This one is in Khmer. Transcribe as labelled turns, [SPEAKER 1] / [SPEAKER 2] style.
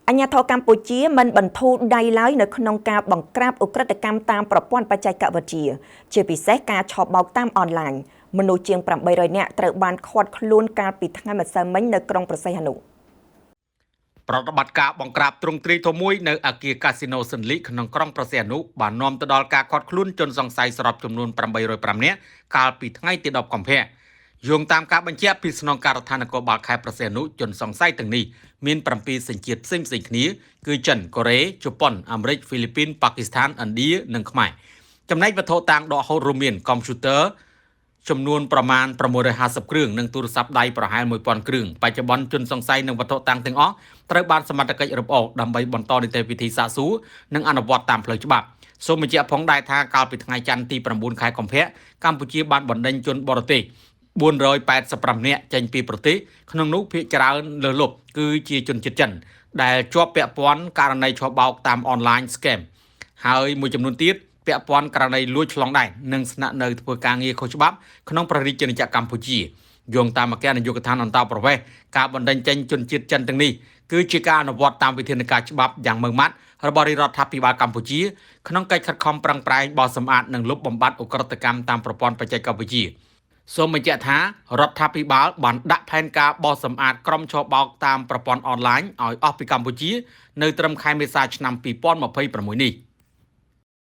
[SPEAKER 1] អាជ្ញាធរកម្ពុជាមិនបន្ធូរដៃឡើយនៅក្នុងការបង្ក្រាបឧក្រិដ្ឋកម្មតាមប្រព័ន្ធបច្ចេកវិទ្យាជាពិសេសការឆបោកតាមអនឡាញមនុស្សជាង800នាក់ត្រូវបានឃាត់ខ្លួនកាលពីថ្ងៃម្សិលមិញនៅក្រុងព្រះសីហនុ
[SPEAKER 2] ប្រតិបត្តិការបង្ក្រាបទ្រង់ទ្រាយធំមួយនៅអគារកាស៊ីណូសិនលីក្នុងក្រុងព្រះសីហនុបាននាំទៅដល់ការឃាត់ខ្លួនជនសង្ស័យសរុបចំនួន805នាក់កាលពីថ្ងៃទី10កុម្ភៈយោងតាមការបញ្ជាក់ពីស្នងការដ្ឋាននគរបាលខេត្តព្រះសីហនុជនសង្ស័យទាំងនេះមាន7សញ្ជាតិផ្សេងៗគ្នាគឺចិនកូរ៉េជប៉ុនអាមេរិកហ្វីលីពីនប៉ាគីស្ថានឥណ្ឌានិងខ្មែរចំណែកវត្ថុតាងដកហូតរួមមានកុំព្យូទ័រចំនួនប្រមាណ650គ្រឿងនិងទូរស័ព្ទដៃប្រហែល1000គ្រឿងបច្ចុប្បន្នជនសង្ស័យនិងវត្ថុតាងទាំងអស់ត្រូវបានសមត្ថកិច្ចរឹបអូសដើម្បីបន្តនីតិវិធីសាកសួរនិងអនុវត្តតាមផ្លូវច្បាប់សូមបញ្ជាក់ផងដែរថាកាលពីថ្ងៃច័ន្ទទី9ខែកុម្ភៈកម្ពុជាបានបណ្ដេញជនបរទេស485នាក់ចេញពីប្រទេសក្នុងនោះភាគច្រើនលើសលប់គឺជាជនជាតិចិនដែលជាប់ពាក់ព័ន្ធករណីឆបោកតាមអនឡាញ scam ហើយមួយចំនួនទៀតពាក់ព័ន្ធករណីលួចឆ្លងដែននិងស្នាក់នៅធ្វើការងារខុសច្បាប់ក្នុងព្រះរាជាណាចក្រកម្ពុជាយោងតាមអគ្គនាយកដ្ឋានអន្តោប្រវេសន៍ការបណ្តេញចេញជនជាតិចិនទាំងនេះគឺជាការអនុវត្តតាមវិធានការច្បាប់យ៉ាងម៉ឺងម៉ាត់របស់រាជរដ្ឋាភិបាលកម្ពុជាក្នុងកិច្ចខិតខំប្រឹងប្រែងបោសសម្អាតនិងលុបបំបាត់ឧក្រិដ្ឋកម្មតាមប្រព័ន្ធបច្ចេកវិទ្យាសូមបញ្ជាក់ថារដ្ឋាភិបាលបានដាក់ផែនការបោសសម្អាតក្រុមឆបោកតាមប្រព័ន្ធអនឡាញឲ្យអស់ពីកម្ពុជានៅត្រឹមខែមេសាឆ្នាំ2026នេះ។